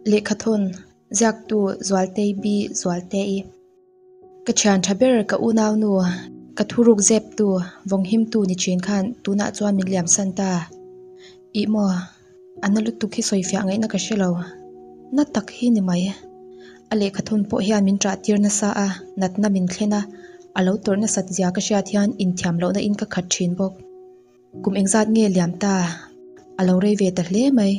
Lehkhathawn, Ziaktu Zualtei B. Zualtei. Ka thian tha ber ka unaunu, ka thuruk zeptu, vawnghimtu ni thin khan tunah chuan min liamsan ta. Ih maw, a na lutuk hi sawifiah ngaihna ka hre lo. Na tak hi ni mai. A lehkhathawn pawh hian min ṭah tir nasa a, natna min thlen a, a lo tawrh nasat zia ka hriat hian inthiam lohna in ka khat thin bawk. Kum engzat nge liam ta? A lo rei ve ta hle mai.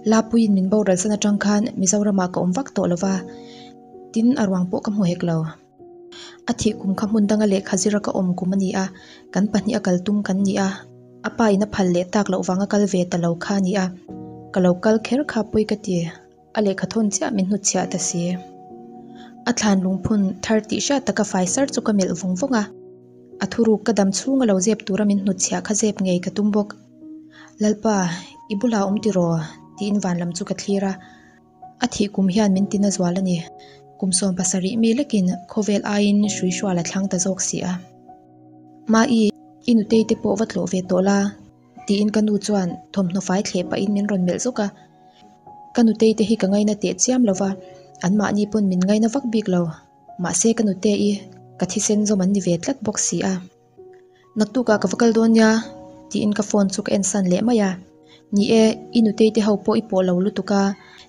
Lapuiin min boral san atang khan Mizoramah ka awm vak tawh lo va, tin a ruang pawh ka hmu hek lo. A thih kum kha hmun danga lehkha zira ka awm kum a ni a, kan pahnih a kal tum kan ni a, a pa in a phal leh tak loh vanga kal ve ta lo kha a ni a, ka lo kal kher kha pawi ka ti. A lehkha thawn chiah min hnutchhiah ta si. A thlan lungphun thar tih hriat taka fai sar chu ka melh vawng vawng a. A thuruk ka dam chhunga lo zep tura min hnutchhiah kha zep ngei ka tum bawk. Lalpa, i bulah awm tiraw? tiin van lam chu ka thlir a. A thih kum hian min tina zual a ni. Kum 70 mi lekin khawvel aiin hruihrual a thlang ta zawk si a. Mai, i nutei te pawh va tlawh ve tawh la. Tiin ka nu chuan thawmhnaw fai thleh pahin min rawn melh zawk a. Ka nutei te hi ka ngaina teh chiam lo va, anmahni pawn min ngaina vak bik lo. Mahse ka nute i ka thisen zawm an ni ve tlat bawk si a. Naktukah ka va kal dawn nia tiin ka phone chu ka en san leh mai a. Ni e, i nutei te ho pawh i pawh lo lutuk a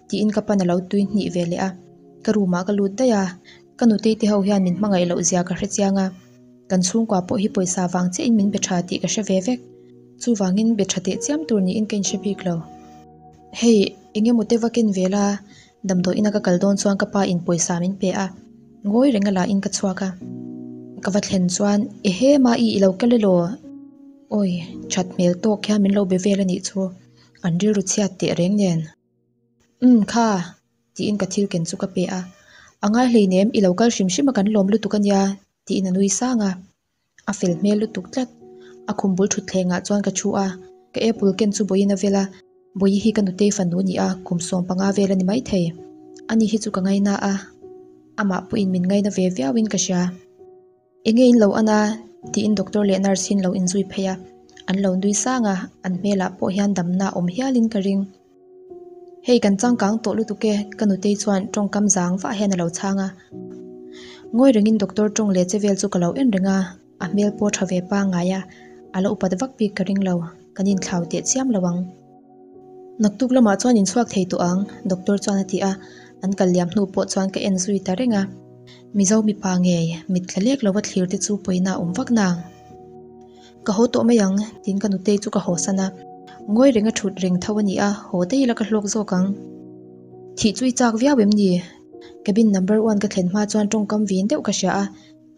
tiin ka pan a lo tui hnih ve leh a. Ka room ah ka lut daih a, ka nutei te ho hian min hmangaih loh zia ka hre chiang a. Kan chhungkua pawh hi pawisa vang chiahin min be tha tih ka hre ve vek. Chuvangin be tha teh chiam tur niin ka inhre bik lo. Hei, eng emaw te va ken ve la, damdawi ina ka kal dawn chuan ka pa in pawisa min pe a, ngawi reng a lahin ka chhuak a. Ka va thlen chuan, Ehe Ma'i i lo kal elaw? Awi, that hmel tawk hian min lo be vel a nih chu, an rilru chhiat teh reng nen. Umm kha! tiin ka thil ken chu ka pe a. A ngai hleinem, i lo kal hrim hrim a kan lawm lutuk a nia, tiin a nui sang a. A fel hmel lutuk tlat. A khum bul thutthlengah chuan ka thu a, ka apple ken chu bawiin a vel a. Bawi hi ka nutei fanu a ni a, kum 15 vel a ni maithei. Ani hi chu ka ngaina a, amah pawhin min ngaina ve viauin ka hria. Enge in lo an a? tiin doctor leh nurse hi an lo inzui phei a, an lo nui sang a, an hmelah pawh hian damna a awm hialin ka ring. Hei kan changkang tawh lutuk e, ka nutei chuan tawngkam zang vah hian a lo chhang a. Ngawi rengin doctor tawng leh che vel chu ka lo en reng a, a hmel pawh tha ve pangngai a, a la upat vak bik ka ring lo, kan inthlau teh chiam lo ang. Naktuk lamah chuan inchhuak thei tawh ang, doctor chuan a ti a, an kal liam hnu pawh chuan ka en zui ta reng a. Mizo mipa ngei, mit tla lek lova thlir te chu pawina a awm vak nang. Ka haw tawh mai ang, tiin ka nutei chu ka haw san a. Ngawi reng a thut reng tho a ni a, haw daih ila ka hlawk zawk ang. Thih chu i chak viau em ni? Cabin number one ka thlen hma chuan tawngkam vin deuh ka hria a.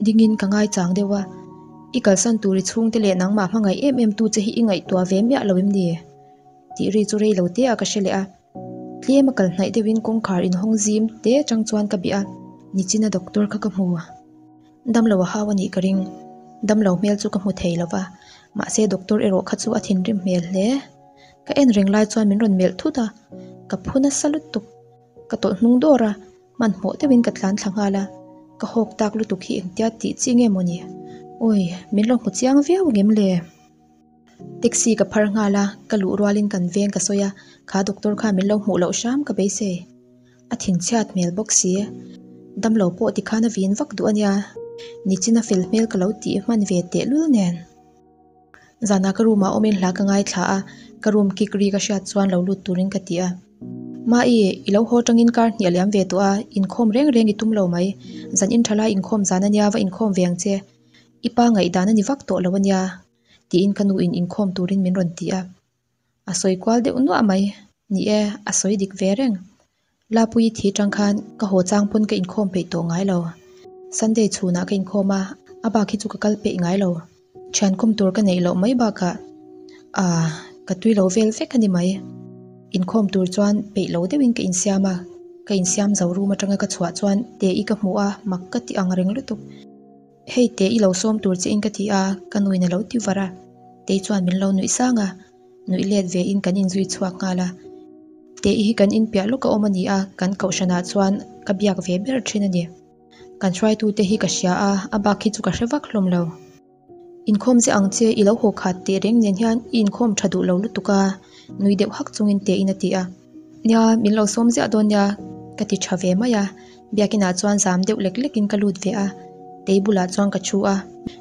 Dingin ka ngaichang deuh a, I kalsan tur i chhungte leh nangmah hmangaih em em tu che hi i ngaihtuah ve miah lo em ni? Tih ri chu rei lo te ah ka hre leh a. Tlem a kal hnaih deuhin kawngkhar inhawng zim te chang chuan ka bih a, nichina doctor kha ka hmu. Damlo a hau a nih ka ring. Damlo hmel chu ka hmu thei lo va, mahse doctor erawh kha chu a thinrim hmel hle. Ka en reng lai chuan min rawn melh thut a, ka phu nasa lutuk. Ka tawlh hnung dawr a. Hmanhmawh deuhin ka tlan thla nghal a, ka hawk tak lutuk hi engtia tih chi nge maw ni? Awi, min lo hmu chiang viau ang em le? Taxi ka phar nghal a, ka luh rualin kan veng ka sawi a, kha doctor khan min lo hmuh loh hram ka beisei. A thinchhiat hmel bawk si. Damlo pawh tikhan a vin vak duh a nia, nichina fel hmel ka lo tih hman ve tehlul nen. Zanah ka room ah awmin hla ka ngaithla a, ka room kik ri ka hriat chuan lo lut turin ka ti a. Mai, i lo haw tangin kar hnih a liam ve tawh a, inkhawm reng reng i tum lo mai. Zan in tha lai inkhawm zan a nia va inkhawm ve ang che. I pa ngaihdan a ni vak tawh lo a nia, tiin ka nu in inkhawm turin min rawn ti a. A sawi kual deuh nuah mai. Ni e, a sawi dik ve reng. Lapuii thi tang khan ka haw chang pawn ka inkhawm peih tawh ngai lo. Sunday chhunah ka inkhawm a, a bak hi chu ka kal peih ngai lo. Thian kawm tur ka neih loh mai bakah ah ka tui lo vel vek a ni mai. Inkhawm tur chuan peih lo deuhin ka insiam a, ka insiam zo room atanga ka chhuah chuan Te-i ka hmuh a, mak ka ti ang reng lutuk. Hei te i lo sawm tur che in ka ti a, ka nuin a lo ti var a. Tei chuan min lo nuih sang a, nuih let ve in kan inzui chhuak nghal a. Te i hi kan inpiah lawk a awm a ni a, kan kohhranah chuan ka biak ve ber thin a ni. Kan hruaitu te hi ka hria a, a bak hi chu ka hre vak hlawm lo. Inkhawm che ang che i lo haw khat teh reng nen hian i inkhawm tha duh lo lutuk a, nui deuh hak chungin te in a ti a. Nia, min lo sawm ziah dawn nia, ka ti tha ve mai a. Biakinah chuan zam deuh lek lekin ka lut ve a, tei bulah chuan ka thu a.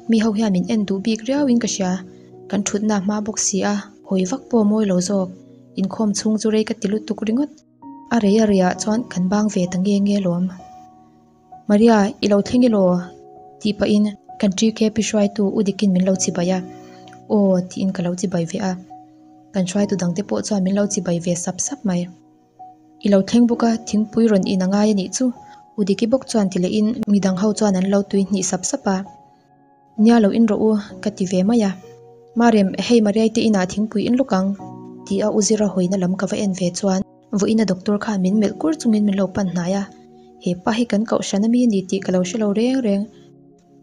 Mi ho hian min en duh bik riauin ka hria. Kan thutna a hma bawk si a, hawi vak pawh a mawi lo zawk. Inkhawm chhung chu rei ka ti lutuk ringawt. A rei a reiah chuan kan bang ve ta nge nge lawm. Maria, i lo thleng elaw? tih pahin kan TKP hruaitu U Dikin min lo chibai a. Aw tiin ka lo chibai ve a. Kan hruaitu dangte pawh chuan min lo chibai ve sap sap mai. I lo thleng bawk a, thingpui rawn in a ngai a nih chu. U Diki bawk chuan ti lehin midang ho chuan an lo tui hnih sap sap a. Nia lo in rawh u, ka ti ve mai a. Marem, hei Mariai te inah thingpui in lawk ang, ti a U Zira hawina lam ka va en ve chuan vawiina doctor khan min melh kur chungin min lo pan hnai a. He pa hi kan kohhran ami a ni tih ka lo hre lo reng reng.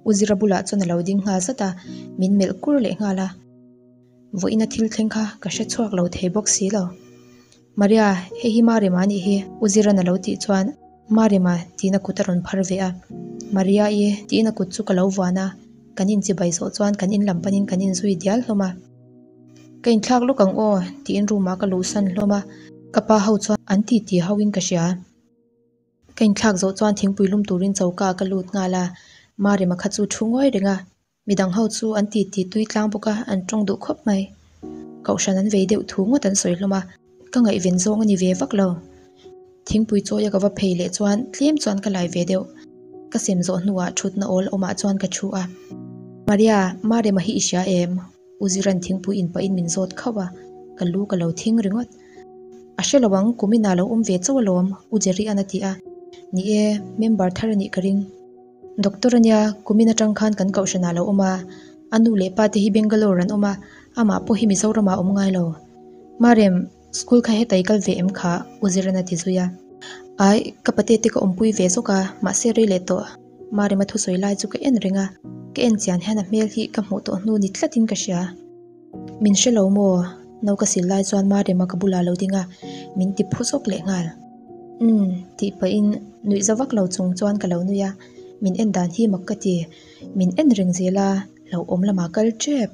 U Zira bulah chuan a lo ding nghal zat a, min melh kur leh nghal a. Vawiina thil thleng kha ka hre chhuak lo thei bawk si lo. Maria, hei hi Marema a nih hi, U Ziran a lo tih chuan Marema tiin a kut a rawn phar ve a. Maria-i tiin a kut chu ka lo vuan a, kan inchibai zawh chuan kan in lam panin kan inzui dial hlawm a. Ka inthlak lawk ang aw tiin room ah ka luhsan hlawm a, ka pa ho chuan an titi hauhin ka hria. Ka inthlak zawh chuan thingpui lum turin choka ah ka lut nghal a, Marema kha chu thu ngawi reng a. Midang ho chu an ti ti tui tlang bawk a, an tawng duh khawp mai. Kohhran an vei deuh thu ngawt an sawi hlawm a, ka ngaihven zawng a ni ve vak lo. Thingpui chawia ka va phei leh chuan tlem chuan ka lai ve deuh. Ka sem zawh hnuah thutna awl awmah chuan ka thu a. Maria, Marema hi i hria em? U Ziran thingpui in pahin min zawt khauh a, ka lu ka lo thing ringawt. A hre lo ang, kumin ah lo awm ve chauh alawm, U Jerry-a'n a ti a. Ni e, member thar a nih ka ring. Doctor a nia, kumin atang khan kan kohhran ah lo awm a, a nu leh pa te hi Bangalore an awm a, amah pawh hi Mizoram ah a awm ngai lo. Marem, school kha heta i kal ve em kha? U Ziran a ti zui a. Ai, ka pate te ka awmpui ve zawk a, mahse rei leh tawh. Marem a thusawi lai chu ka en reng a, ka en chian hian a hmel hi ka hmuh tawh hnu ni tlatin ka hria. Min hre lo maw? No ka sil lai chuan Marema ka bulah lo ding a, min ti phu zawk leh nghal. Umm, tih pahin nuih za vak lo chung chuan ka lo nui a, min en dan hi mak ka ti. Min en reng zel a, hlauhawm lamah kal tep.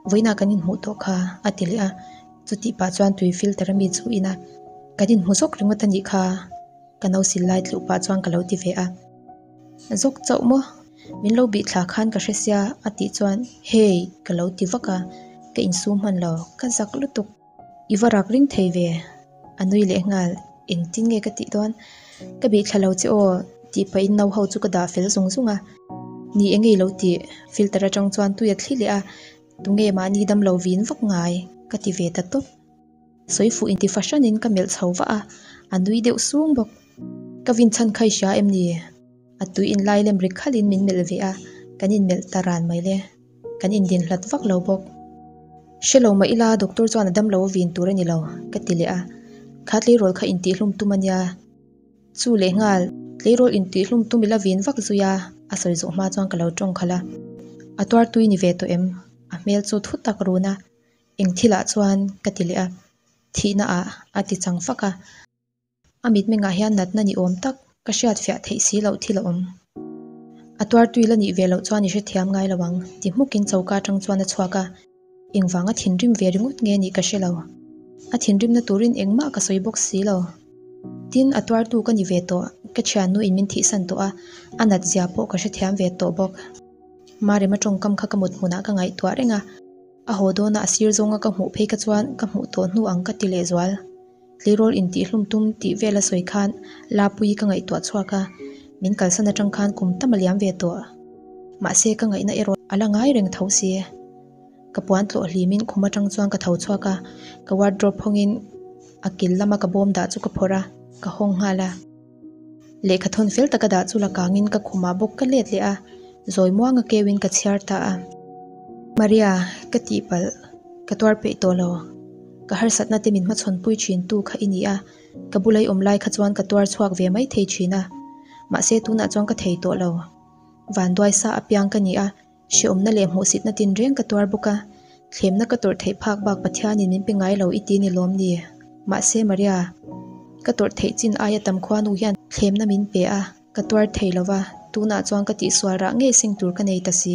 Vawiinah kan inhmuh tawh kha, a ti leh a, chutih pah chuan tui filter a mi chu in a, kan inhmu zawk ringawt a nih kha. Ka no sil lai tluh pah chuan ka lo ti ve a. Zawk chauh maw? Min lo bih thla khan ka hre sia a tih chuan Hey! ka lo ti vak a, ka insum hman lo, ka zak lutuk. I va rak ring thei ve. A nui leh nghal, engtin nge ka tih dawn? Ka bih thla lo che aw tih pahin no ho chu ka dah fel zung zung a. Ni enge i lo tih? Filter atang chuan tui a thli leh a, tunge mahni dam lo vin vak ngai? ka ti ve ta tawp. Sawi fuh inti fahranin ka melh chho vah a, a nui deuh sung bawk. Ka vin chhan kha i hria em ni? A tui in lai lem ri khalhin min melh ve a, kan inmelh ta ran mai le. Kan indin hlat vak lo bawk. Hre lo mah ila doctor chuan a damlo a vin tur a ni lo, ka ti leh a. Kha tleirawl kha intihhlum tum a nia. Chu leh nghal, tleirawl intihhlum tum ila vin vak zui a, a sawi zawh hma chuan ka lo tawng khalh a. A tuar tui ni ve tawh em? A hmel chu thu tak run a. Eng thilah chuan ka ti leh a, thihna ah a ti chang fak a. A mitmengah hian natna ni awm tak ka hriat fiah theih si loh thil a awm. A tuartui la nih ve loh chuan i hrethiam ngai lo ang ti hmukin choka atang chuan a chhuak a, engvanga thinrim ve ringawt nge nih ka hre lo. A thinrimna turin engmah ka sawi bawk si lo. Tin, a tuartu ka ni ve tawh, ka thiannu in min thihsan tawh a, a nat zia pawh ka hrethiam ve tawh bawk. Marema tawngkam kha ka mut hmunah ka ngaihtuah reng a. A haw dawna a sir zawnga ka hmuh phei kha chuan ka hmuh tawh hnu ang ka ti leh zual. Tleirawl intihhlum tum tih vel a sawi khan Lapuii ka ngaihtuah chhuak a, min kalsan atang khan kum tam a liam ve tawh. Mahse ka ngaihna erawh a la ngai reng tho si. Ka puan tlawh hlimin khum atang chuan ka tho chhuak a, ka wardrobe hawngin a kil lama ka bawm dah chu ka phawrh a, ka hawng nghal a. Lehkha thawn fel taka dah chu la kangin ka khumah bawk ka let leh a, zawi muanga keuin ka chhiar ta a. Maria, ka tihpalh, ka tuar peih tawh lo. Ka harsatna te min hmachhawn pui thin tu kha i ni a, ka bula i awm lai kha chuan ka tuar chhuak ve mai thei thin a. Mahse tunah chuan ka thei tawh lo. Vanduai sa apiang ka ni a, Hrehawmna leh hmuhsitna tinreng ka tuar bawk a, thlemna ka tawrh theih phak bak Pathianin min pe ngai lo i ti ni lawm ni? Mahse Maria, ka tawrh theih chin aia tam khuanu hian thlemna min pe a, ka tuar thei lo va, tunah chuan ka tihsual rah ngei seng tur ka nei ta si.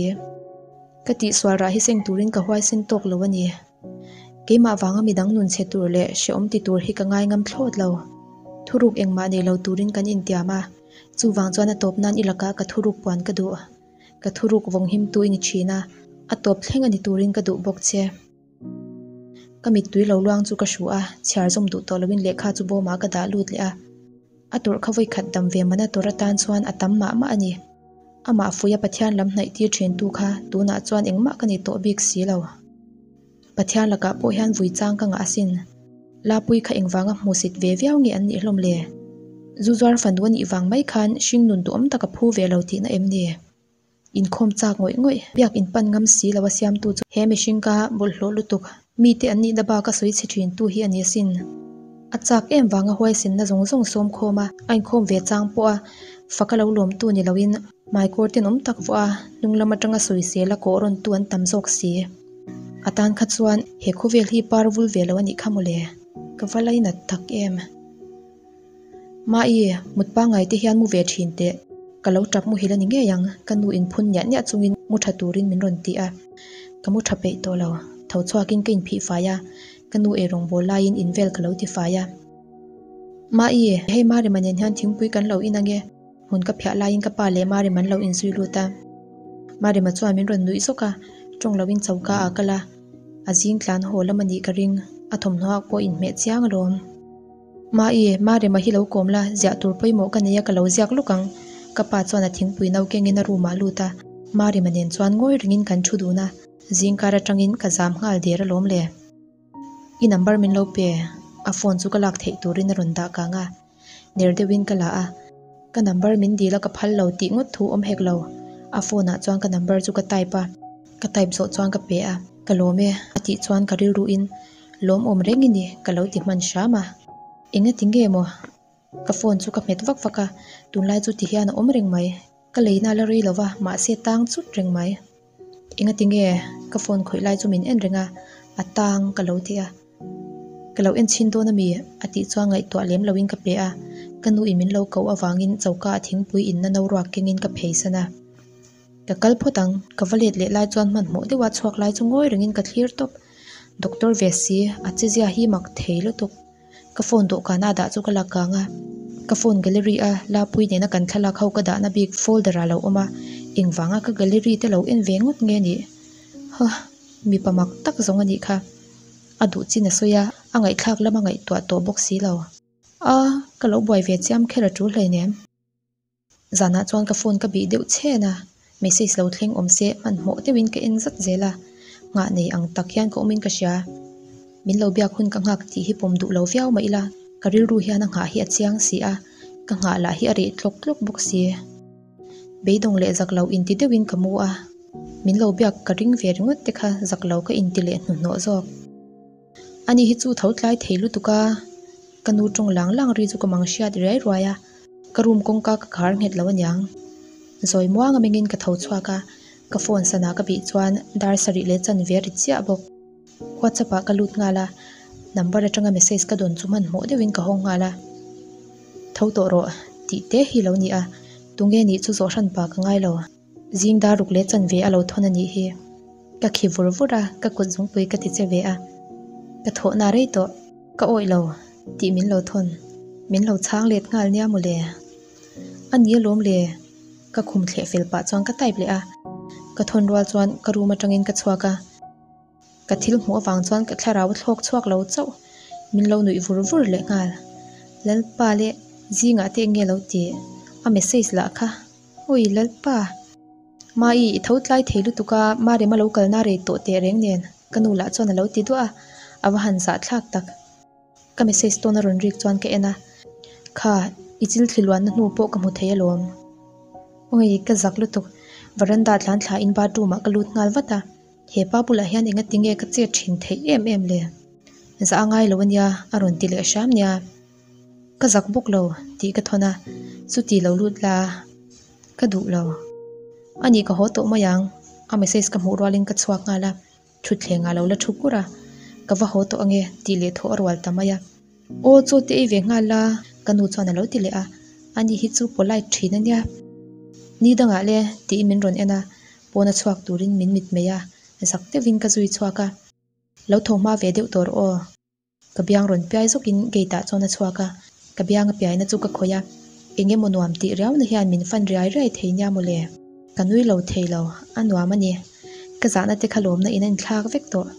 Ka tihsual rah hi seng turin ka huaisen tawk lo a ni. Keimah vanga midang nun chhe tur leh hrehawm ti tur hi ka ngai ngam thlawt lo. Thuruk engmah nei lo turin kan intiam a, chuvang chuan a tawp nan i lakah ka thuruk puan ka duh. Ka thuruk vawng himtu i ni thin a, a tawp thleng a ni turin ka duh bawk che. Ka mittui lo luang chu ka hru a, chhiar zawm duh tawh loin lehkha chu bawmah ka dah lut leh a. A tawrh kha vawikhat dam ve mana tawrh atan chuan a tam mah mah a ni. Amah fuia Pathian lam hnaih tir thintu kha tunah chuan engmah ka ni tawh bik si lo. Pathian lakah pawh hian vui chang ka ngah asin. Lapui kha engvanga hmusit ve viau nge an nih hlawm le? Zu zuar fanu a nih vang mai khan hringnun duhawm tak a phu ve lo tihna em ni? Inkhawm chak ngawih ngawih, biak inpan ngam si lo a siamtu chu he mihring ka bawlhhlawh lutuk, mite an nihna bak a sawi chhe thintu hi a ni asin. A chak em vanga huaisenna zawng zawng sawm khawm a, a inkhawm ve chang pawh a faka lo lawmtu ni loin hmaikawr tenawm tak vuah a, hnung lam atanga sawisel a kawh rawntu an tam zawk si. A tan kha chuan he khawvel hi par vul ve lo a nih kha mawle, ka va lainat tak em. Mai, mut pangngai te hian mu ve thin teh. Ka lo tap muhil a ni ngei ang, ka nu in phun niah niah chungin mu tha turin min rawn ti a. Ka mu tha peih tawh lo, tho chhuakin ka inphih fai a, ka nu eirawng bawl laiin in vel ka lo ti fai a. Mai, hei Marima nen hian thingpui kan lo in ange, hmun ka phiah laiin ka pa leh Marima an lo inzui lut a. Marima chuan min rawn nuih zawk a, tawng loin choka ah kal a, a zing tlan haw lam a nih ka ring, a thawmhnaw ah pawh inhmeh chiang alawm. Mai, Marema hi lo kawm la, ziah tur pawimawh ka nei a ka lo ziak lawk ang. Ka pa chuan a thingpui no kengin a room ah lut a, Marema nen chuan ngawi rengin kan thu dun a, zingkar atangin ka zam nghal der alawm le. I number min lo pe, a phone chu ka lak theih turin a rawn dah kang a, ner deuhin ka la a, ka number min dil a ka phal lo tih ngawt thu awm hek lo, a phone ah chuan ka number chu ka type a, ka type zawh chuan ka pe a, ka lawm e a tih chuan ka rilruin Lawmawm reng i ni, ka lo ti hman hram a. Enga ti nge maw? Ka phone chu ka hmet vak vak a, tunlai chu ti hian a awm reng mai. Ka leina la rei lo va, mahse tang chut reng mai. Enga ti nge? Ka phone khawih lai chu min en reng a, a tang ka lo ti a. Ka lo en chhin dawn a mi? A tih chuan ngaihtuah lem loin ka pe a, ka nu in min lo koh avangin choka a thingpui inna no ruak kengin ka phei san a. Ka kal phawt ang, ka va let leh lai chuan hmanhmawh deuha chhuak lai chu ngawi rengin ka thlir tawp. Doctor ve si, a chezia hi mak thei lutuk. Ka phone dawhkana a dah chu ka lak kang a, ka phone gallery a Lapui nena kan thlalak ho ka dahna bik folder ah lo awm a, engvanga ka gallery te lo en ve ngawt nge nih? Huh, mipa mak tak zawng a nih kha. A duh chin a sawi a, a ngaihthlak lama ngaihtuah tawh bawk si lo. A, ka lo buai ve chiam kher a tul hleinem. Zanah chuan ka phone ka bih deuh chhen a, message lo thleng awm se hmanhmawh deuhin ka en zat zel a, nghah nei ang tak hian ka awmin ka hria. Min lo biak hun ka nghak tih hi pawm duh lo viau mah ila, ka rilru hian a nghah hi a chiang si a, ka nghah lah hi a reh tlawk tlawk bawk si. Beidawng leh zak lo inti deuhin ka mu a, min lo biak ka ring ve ringawt te kha zak lo ka inti leh hnuhnawh zawk. Ani hi chu tho tlai thei lutuk a, ka nu tawng lang lang ri chu ka mang hriat riai ruai a, ka room kawngka ka khar nghet lo aniang. Zawi muang a mengin ka tho chhuak a, ka phone sana ka bih chuan dar sarih leh chanve a ri chiah bawk. WhatsApp ah ka lut nghal a, number atanga message ka dawn chu hmanhmawh deuhin ka hawng nghal a. Tho tawh rawh tih te hi lo ni a, tunge nih chu zawh hran pa ka ngai lo. Zing dar ruk leh chanve a lo thawn a nih hi. Ka khi vur vur a, ka kut zungpui ka ti che ve a. Ka thawhna rei tawh, ka awih lo tih min lo thawn. Min lo chhang let nghal nia mawle. A ni alawm le, ka khum thleh fel pah chuan ka type leh a. Ka thawn rual chuan ka room atangin ka chhuak a. Ka thil hmuh avang chuan ka thlarau a thlawk chhuak lo chauh. Min lo nuih vur vur leh nghal. Lalpa leh zingah te eng nge lo tih? A message lah kha. Ui Lalpa! Mai, i tho tlai thei lutuk a, Marema lo kalna rei tawh teh reng nen, ka nu lah chuan a lo ti duah a, a va han zah thlak tak. Ka message tawn a rawn rik chuan ka en a, Kha, i chil thli luanna hnu pawh ka hmu thei alawm. Ui, ka zak lutuk, veranda tlan thla in bathroom ah ka lut nghal vat a, he pa bulah hian enga tinge ka chet thin theih em em le? Zah a ngai lo ania, a rawn ti leh hram nia. Ka zak bawk lo tih ka thawn a, chuti lo lut la ka duh lo. A nih ka haw tawh mai ang, a message ka hmuh rualin ka chhuak nghal a, thutthleng ah lo la thu kur a, ka va haw tawh ange tih leh thawh a rual ta mai a. Aw chaw te ei ve nghal la, ka nu chuan a lo ti leh a, ani hi chu polite thin a nia. Ni dangah le tiin min rawn en a, pawn a chhuak turin min mitmei a, zak deuhin ka zui chhuak a. Lo tho hma ve deuh tawh rawh aw. Ka biang rawn piai zawkin gate ah chuan a chhuak a, ka biang a piaina chu ka khawih a, eng emaw nuam tih riauna hian min fan riai riai thei nia mawle. Ka nui lo thei lo, a nuam a ni. Ka zahna te kha lawmna in a inthlak vek tawh.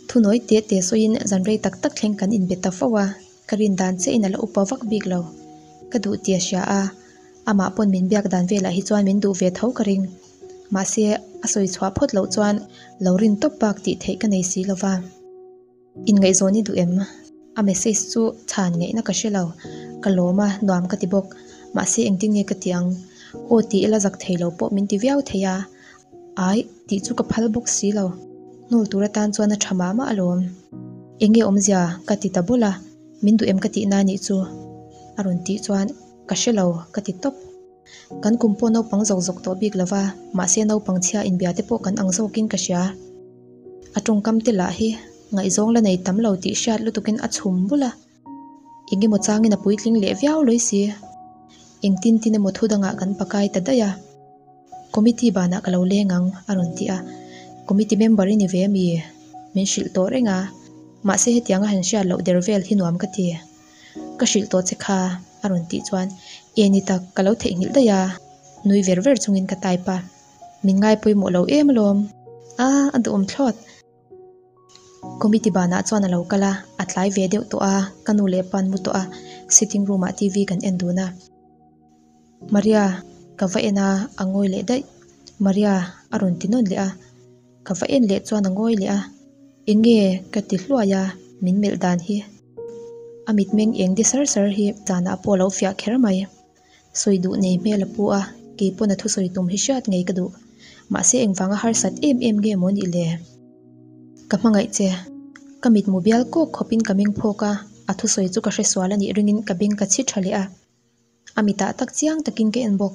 Thunawi teh teh sawiin zan rei tak tak thleng kan inbe ta fo a, ka rin dan chiah in a la upa vak bik lo. Ka duh tih a hria a, amah pawn min biak dan velah hi chuan min duh ve tho ka ring. Mahse, a sawi chhuah phawt loh chuan lo rin tawp bak tih theih ka nei si lo va. Inngaihzawn i duh em? A message chu chhan ngaihna ka hre lo. Ka lawm a, nuam ka ti bawk. Mahse, engtin nge ka ti ang? Aw tih ila zak thei lo pawh min ti viau thei a. Ai, tih chu ka phal bawk si lo. Hnawl tur atan chuan a tha mah mah alawm. Enge awmzia? Ka ti ta bawlh a. Min duh em ka tihna anih chu? A rawn tih chuan ka hre lo ka ti tawp. Kan kum pawh naupang zawk zawk tawh bik lova, mahse naupang chhia inbia te pawh kan ang zawkin ka hria. A tawngkam te lah hi ngaihzawng la nei tam lo tih hriat lutukin a chhum bul a. Engemaw changin a puitling leh viau lawi si. Engtin tin emaw thu dangah kan pakai ta daih a. Committee banah ka lo leng ang a rawn ti a. Committee member i ni ve ami? Min hrilh tawh reng a. Mahse hetianga han hriat loh der vel hi nuam ka ti. Ka hrilh tawh che kha a rawn tih chuan e ni tak ka lo theihnghilh daih a. Nui ver ver chungin ka type a. Min ngai pawimawh lo em alawm. A a duhawm thlawt. Committee banah chuan a lo kal a, a tlai ve deuh tawh a, ka nu leh pa an mu tawh a, sitting room ah TV kan en dun a. Maria, ka va en a, a ngawi leh daih. Maria, a rawn ti nawn leh a, ka va en leh chuan a ngawi leh a, eng nge ka ti hluai a, min melh dan hi. A mitmeng eng de sar sar hi zanah pawh a lo fiah kher mai. Sawi duh nei hmel a pu a, kei pawn a thusawi tum hi hriat ngei ka duh. Mahse engvanga harsat em em nge maw nih le? Ka hmangaih che. Ka mitmu bial kawk khawpin ka meng phawk a, a thusawi chu ka hre sual a nih ringin ka beng ka chhi tha leh a. A mitah tak chiang takin ka en bawk.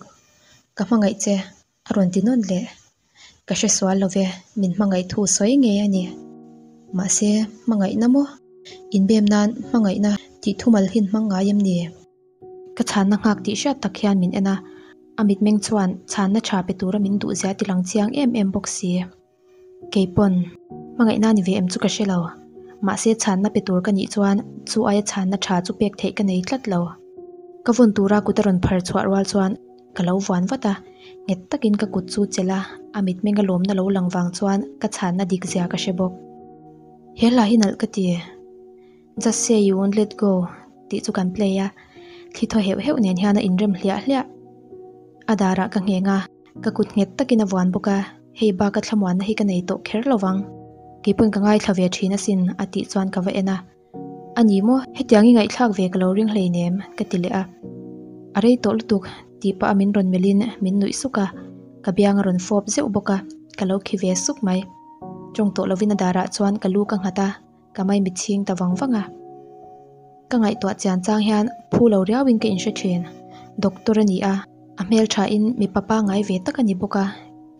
Ka hmangaih che. A rawn ti nawn leh. Ka hre sual lo ve, min hmangaih thu sawi ngei a ni. Mahse, hmangaihna maw? Inbem nan hmangaihna tih thumal hin hmang ngai em ni? Ka chhanna nghak tih hriat tak hian min en a, a mitmeng chuan chhanna tha pe tura min duhzia ti lang chiang em em bawk si. Kei pawn, hmangaihna ni ve em chu ka hre lo. Mahse chhanna pe tur ka nih chuan chu aia chhanna tha chu pek theih ka nei tlat lo. Ka vawn tura kut a rawn phar chhuah rual chuan ka lo vuan vat a, nghet takin ka kut chu chelh a, a mitmeng a lawmna lo lang vang chuan ka chhanna dik zia ka hre bawk. He hla hi nalh ka ti. Just say you won't let go tih chu kan play a, thli thaw heuh heuh nen hian a inrem hliah hliah. A darah ka ngheng a, ka kut nghet takin a vuan bawk a, hei bak a thlamuanna hi ka nei tawh kher lo vang. Keipawn ka ngaithla ve thin asin a tih chuan ka va en a. A ni maw, hetiang i ngaihthlak ve ka lo ring hleinem ka ti leh a. A rei tawh lutuk tih pah a min rawn melhin min nuih suk a, ka biang a rawn fawp zeuh bawk a, ka lo khi ve suk mai. Tawng tawh lovin a darah chuan ka lu ka nghat a. Ka mai mit chhing ta vang vang a. Ka ngaihtuah chian chang hian phu lo riauin ka inhre thin. Doctor a ni a, a hmelthain mipa pangngai ve tak a ni bawk a,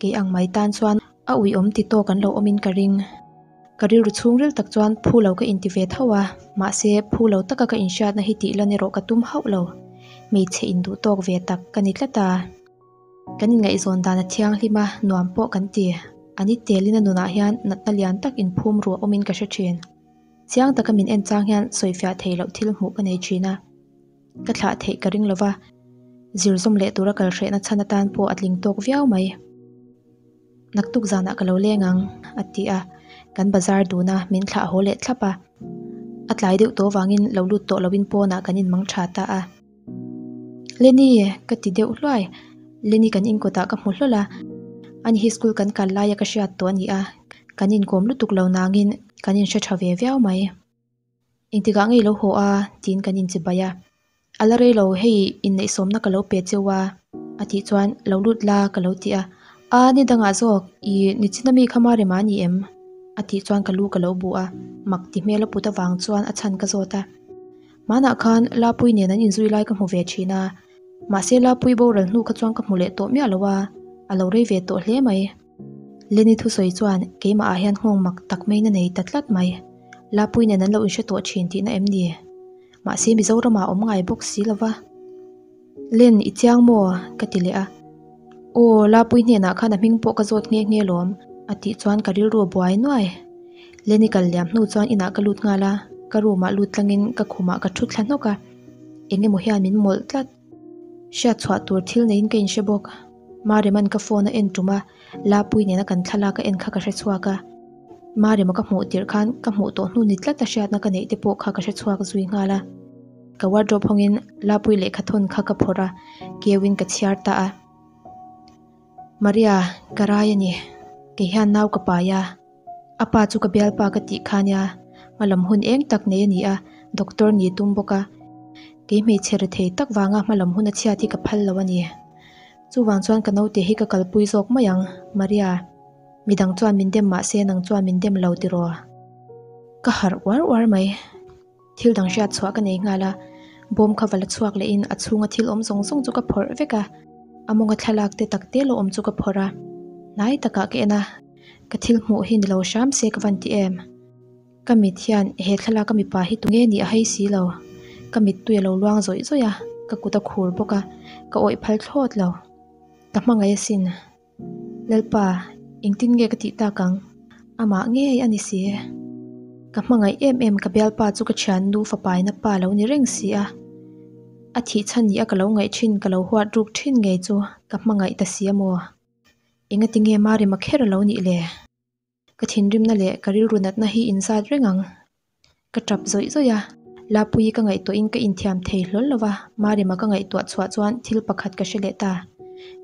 kei ang mai tan chuan a uiawm ti tawk an lo awmin ka ring. Ka rilru chhungril tak chuan phu lo ka inti ve tho a, mahse phu lo taka ka inhriatna hi tih lan erawh ka tum hauh lo. Hmeichhe induh tawk ve tak ka ni tlat a. Kan inngaihzawn dan a thianghlim a, nuam pawh kan ti. A ni telin a nunah hian natna lian tak inphum ruah awmin ka hre thin. Chiang taka min en chang hian sawifiah thei loh thil hmuh ka nei thin a. Ka thlah theih ka ring lova, zir zawm leh tura kal hrehna chhan atan pawh a tling tawk viau mai. Naktuk zanah ka lo leng ang, a ti a. Kan bazar dun a, min thlah haw leh thlap a. A tlai deuh tawh vangin lo lut tawh loin pawnah kan inmang tha ta a. Lenny ka ti deuh hluai. Lenny kan inkawtah ka hmu hlawl a, ani hi school kan kal laia ka hriat tawh a ni a, kan inkawm lutuk lo nangin kan inhre tha ve viau mai. Engtikah ngei lo haw a tiin kan inchibai a, a la rei lo hei inneihsawmna ka lo pe cheu a a tih chuan lo lut la ka lo ti a, a ni dangah zawk i nichina mi kha Marema a ni em? a tih chuan ka lu ka lo bu a, mak ti hmel a put avang chuan a chhan ka zawt a. Hmanah khan Lapui nen an inzui lai ka hmu ve thin a, mahse Lapui boral hnu kha chuan ka hmu leh tawh miah lo a, a lo rei ve tawh hle mai. Lenny thusawi chuan keimah ah hian nghawng mak tak maiin a nei ta tlat mai. Lapui nen an lo inhre tawh thin tihna em ni? Mahse Mizoramah a awm ngai bawk si lo va. Len, i chiang maw? ka ti leh a. Aw, Lapui hnenah khan a hming pawh ka zawt nghe nghe lawm, a tih chuan ka rilru a buai nuai. Lenny kal liam hnu chuan inah ka lut nghal a, ka room ah lut tlangin ka khumah ka thu thla hnawk a, eng emaw hian min mawlh tlat. Hriat chhuah tur thil neiin ka inhre bawk. Mareman ka phone a en tum a, Lapui nena kan thlalak a en kha ka hre chhuak a. Marema ka hmuh tirh khan ka hmuh tawh hnu ni tlat a hriatna ka neih te pawh kha ka hre chhuak zui nghal a. Ka wardrobe hawngin Lapui lehkha thawn kha ka phawrh a, keuin ka chhiar ta a. Maria, ka rai a ni. Kei hian nau ka pai a. A pa chu ka bialpa ka tih kha nia, hmalam hun eng tak nei a ni a, doctor ni tum bawk a. Kei hmeichhe rethei tak vanga hmalam hun a chhiat hi ka phal lo a ni. Chuvang chuan ka naute hi ka kalpui zawk mai ang, Maria. Midang chuan min dem mahse nang chuan min dem lo tiraw? Ka harh uar uar mai. Thil dang hriat chhuah ka nei nghal a, bawm kha va la chhuak lehin a chhunga thil awm zawng zawng chu ka phawrh vek a, a mawnga thlalak te tak te lo awm chu ka phawrh a, hnai takah ka en a, ka thil hmuh hi ni lo hram se ka van ti em? Ka mit hian he thlalaka mipa hi tunge nih a hei si lo, ka mittui a lo luang zawih zawih a, ka kut a khur bawk a, ka awih phal thlawt lo, ka hmangaih asin. Lalpa, engtin nge ka tih tak ang? Amah ngei a ni si. Ka hmangaih em em ka bialpa chu ka thiannu fapaina pa lo ni reng si a. A thih chhan ni a ka lo ngaih thin ka lo huat ruk thin ngei chu ka hmangaih ta si a maw? Engati nge Marima kher a lo nih le? Ka thinrimna leh ka rilru natna hi inzat reng ang. Ka tap zawih zawih a, Lapuii ka ngaihtuahin ka inthiam thei hlawl lo va, Marima ka ngaihtuah chhuah chuan thil pakhat ka hre leh ta.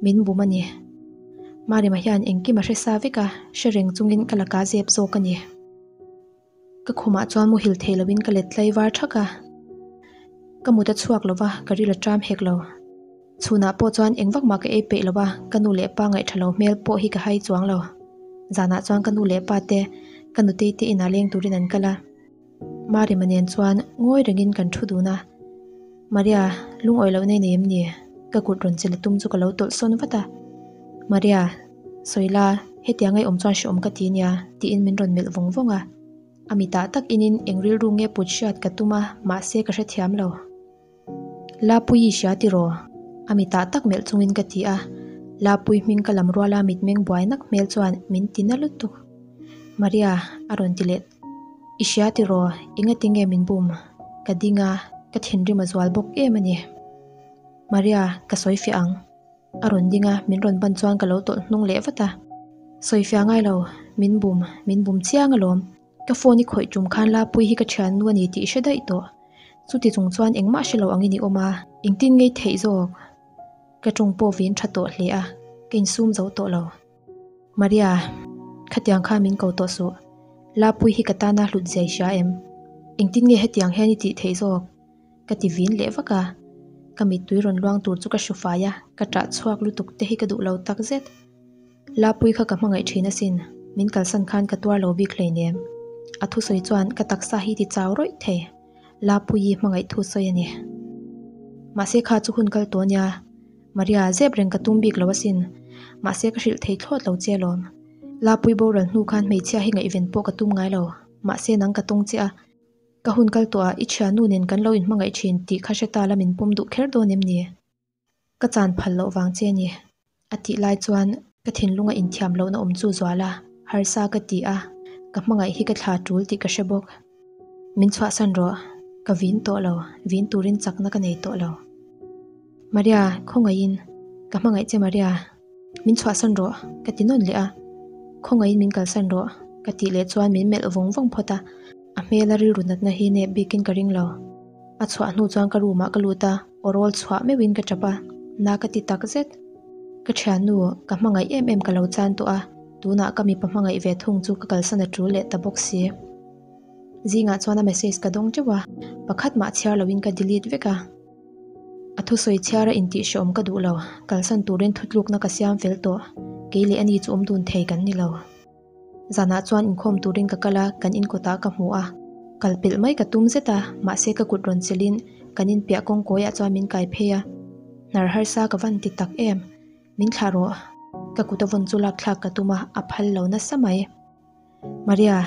Min bum a ni. Marima hian engkim a hre sa vek a, hre reng chungin ka laka zep zawk a ni. Ka khumah chuan muhil thei loin ka let tlai var thak a. Ka mut a chhuak lo va, ka ril a ṭam hek lo. Chhunah pawh chuan eng vak mah ka ei peih lo va, ka nu leh pa ngaihṭha lo hmel pawh hi ka hai chuang lo. Zanah chuan ka nu leh pa te, ka nutei te inah leng turin an kal a. Marima nen chuan ngawi rengin kan thu dun a. Maria, lungawi lohna i nei em ni? Ka kut rawn che la tum chu ka lo tawlh sawn vat a. Maria, sawi la, hetiang ei awm chuan hrehawm ka ti nia, tiin min rawn melh vawng vawng a. A mitah tak inin eng rilru nge put hriat ka tum a, mahse ka hrethiam lo. Lapuii hria tiraw? A mitah tak melh chungin ka ti a. Lapui hming ka lam ruala mitmeng buai nak hmel chuan min ti na lutuk. Maria, a rawn ti leh. I hria tiraw? Engati nge min bum? Ka ding a, ka thinrim a zual bawk em a ni. Maria, ka sawi fiah ang. A rawn ding a, min rawn ban chuan ka lo tawlh hnung leh vat a. Sawi fiah ngai lo, min bum, min bum chiang alawm. Ka phone i khawih tum khan Lapui hi ka thiannu a ni tih i hre daih tawh. Chuti chung chuan engmah hre lo angin i awm a, engtin ngei theih zawk? Ka tawng pawh vin tha tawh hle a, ka insum zo tawh lo. Maria, khatiang khan min ko tawh suh. Lapui hi ka tana hlut zia i hria em? Engtin nge hetiang hian i tih theih zawk? Ka ti vin leh vak a, ka mittui rawn luang tur chu ka hru fai a, ka ṭah chhuak lutuk te hi ka duh lo tak zet. Lapui kha ka hmangaih thin asin, min kalsan khan ka tuar lo bik hleinem. A thusawi chuan ka taksa hi ti chau rawih thei. Lapuii hmangaih thu sawi a ni. Mahse kha chu hun kal tawh nia, Maria zep reng ka tum bik lo asin. Mahse ka hrilh thei thlawt lo che alawm. Lapui boral hnu khan hmeichhia hi ngaihven pawh ka tum ngai lo, mahse nang ka tawng che a. Ka hun kal tawhah i thiannu nen kan lo inhmangaih thin tih kha hre ta la min pawm duh kher dawn em ni? Ka chan phal loh vang che ni. A tih lai chuan ka thinlunga inthiam lohna awm chu zual a, harsa ka ti a, ka hmangaih hi ka thla tul tih ka hre bawk. Min chhuahsan rawh, ka vin tawh lo, vin turin chakna ka nei tawh lo. Maria, khawngaihin, ka hmangaih che Maria, min chhuahsan rawh, ka ti nawn leh a, khawngaihin min kalsan rawh, ka tih leh chuan min melh vawng vawng phawt a, a hmela rilru natna hi nep bikin ka ring lo. A chhuah hnu chuan ka room ah ka lut a, aw rawl chhuah meuhin ka tap a, na ka ti tak zet. Ka thiannu, ka hmangaih em em ka lo chan tawh a, tunah ka mipa hmangaih ve thung chu ka kalsan a tul leh ta bawk si. Zingah chuan a message ka dawng teuh a, pakhat mah chhiar loin ka delete vek a. A thusawi chhiara intih hrehawm ka duh lo, kalsan turin thutlukna ka siam fel tawh, kei leh ani chu awm dun thei kan ni lo. Zanah chuan inkhawm turin ka kal a, kan inkawtah ka hmu a. Kal pelh mai ka tum zet a, mahse ka kut rawn chelhin kan inpiah kawngkawiah chuan min kai phei a. Hnar harsa ka van ti tak em? Min thlah rawh. Ka kut a vawn chu lak thlak ka tum a, a phal lo nasa mai. Maria,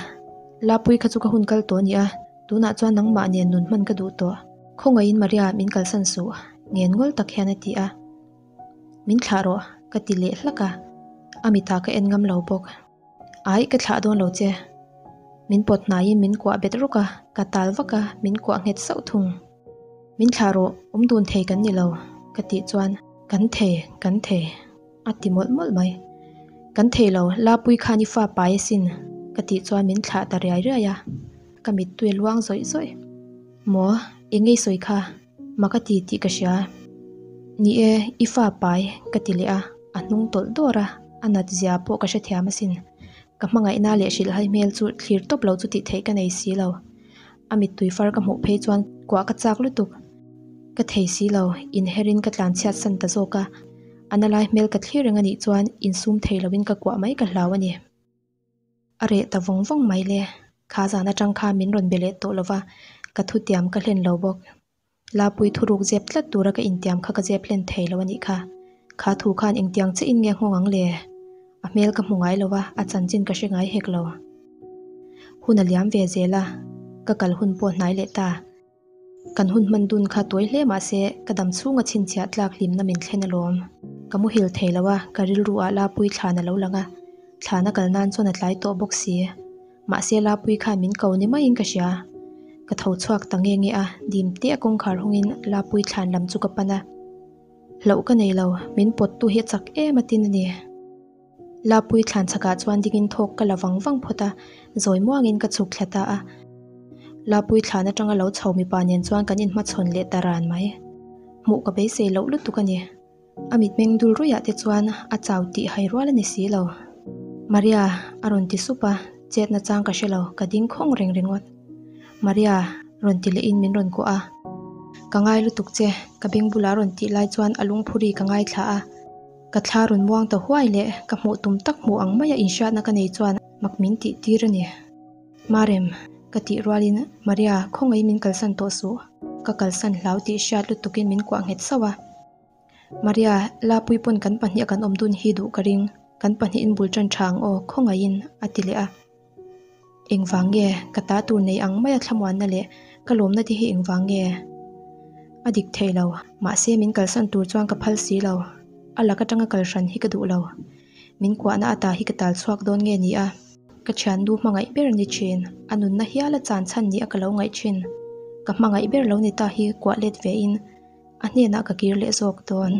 Lapui kha chu ka hun kal tawh a ni a, tunah chuan nangmah nen nun hman ka duh tawh. Khawngaihin Maria, min kalsan suh, ngen ngawl tak hian a ti a. Min thlah rawh, ka ti leh hlak a, a mitah ka en ngam lo bawk. Ai, ka thlah dawn lo che. Min pawt hnaiin min kuah bet rawk a, ka tal vak a, min kuah nghet sauh thung. Min thlah rawh, awm dun thei kan ni lo, ka tih chuan, Kan thei, kan thei, a ti mawlh mawlh mai. Kan thei lo, Lapui khan i fa pai asin, ka tih chuan min thlah ta riai riai a, ka mittui a luang zawih zawih. Maw, eng ngei sawi kha, mak a ti tih ka hria. Ni e, i fa pai, ka ti leh a, a hnung tawlh dawr a, a nat zia pawh ka hrethiam asin. Ka hmangaihna leh hrilhhai hmel chu thlir tawp lo chu tih theih ka nei si lo. A mittui far ka hmuh phei chuan kuah ka chak lutuk. Ka thei si lo, inherin ka tlanchhiat san ta zawk a. A na lai hmel ka thlir reng a nih chuan insum thei loin ka kuah mai ka hlau a ni. A reh ta vawng vawng mai le. Kha zan atang kha min rawn be leh tawh lo va, ka thutiam ka hlen lo bawk. Lapui thuruk zep tlat tura ka intiam kha ka zep hlen thei lo a nih kha. Kha thu khan engtiang chiah in nge nghawng ang le? A hmel ka hmu ngai lo a, a chanchin ka hre ngai hek lo. Hun a liam ve zel a, ka kal hun pawh hnai leh ta. Kan hun hman dun kha tuai hle mah se, ka dam chhunga chhinchhiah tlak hlimna min thlen alawm. Ka muhil thei lo a, ka rilru ah Lapui thlan a lo lang a, thlan a kal nan chuan a tlai tawh bawk si. Mahse Lapui khan min ko ni maiin ka hria. Ka tho chhuak ta nge nge a, dim te a kawngkhar hungin Lapui thlan lam chu ka pan a. Hlauh ka nei lo, min pawttu hi a chak em a tin a ni. Lapui thlan chhakah chuan dingin thawk ka la vang vang phawt a, zawi muangin ka chhuk thla ta a. Lapui thlan atanga lo chho mipa nen chuan kan inhmachhawn leh ta ran mai. Hmuh ka beisei loh lutuk a ni. A mitmeng dul ruihah te chuan a chau tih hai rual a ni si lo. Maria, a rawn ti sup a, chetna chang ka hre lo, ka ding khawng reng ringawt. Maria, rawn ti lehin min rawn kuah a. Ka ngai lutuk che, ka beng bulah a rawn tih lai chuan a lungphuri ka ngaithla a. Ka thla rawn muang ta huai leh ka hmuh tum tak hmuh ang maia inhriatna ka nei chuan mak min tih tir a ni. Marem, ka tih rualin Maria, khawngaih min kalsan tawh suh. Ka kalsan hlau tih hriat lutukin min kuah nghet sauh a. Maria, Lapui pawn kan pahniha kan awm dun hi duh ka ring. Kan pahnihin bul tan tha ang aw, khawngaihin, a ti leh a. Engvang nge ka ta tur nei ang maia thlamuanna leh ka lawmna te hi engvang nge? A dik thei lo, mahse min kalsan tur chuan ka phal si lo. A lak atanga kal hran hi ka duh lo. Min kuahna ata hi ka tal chhuak dawn nge ni a? Ka thiannu hmangaih ber ni thin, a nunna hiala chan chhan ni a ka lo ngaih thin. Ka hmangaih ber lo ni ta hi kuah let ve in a hnenah ka kir leh zawk dawn.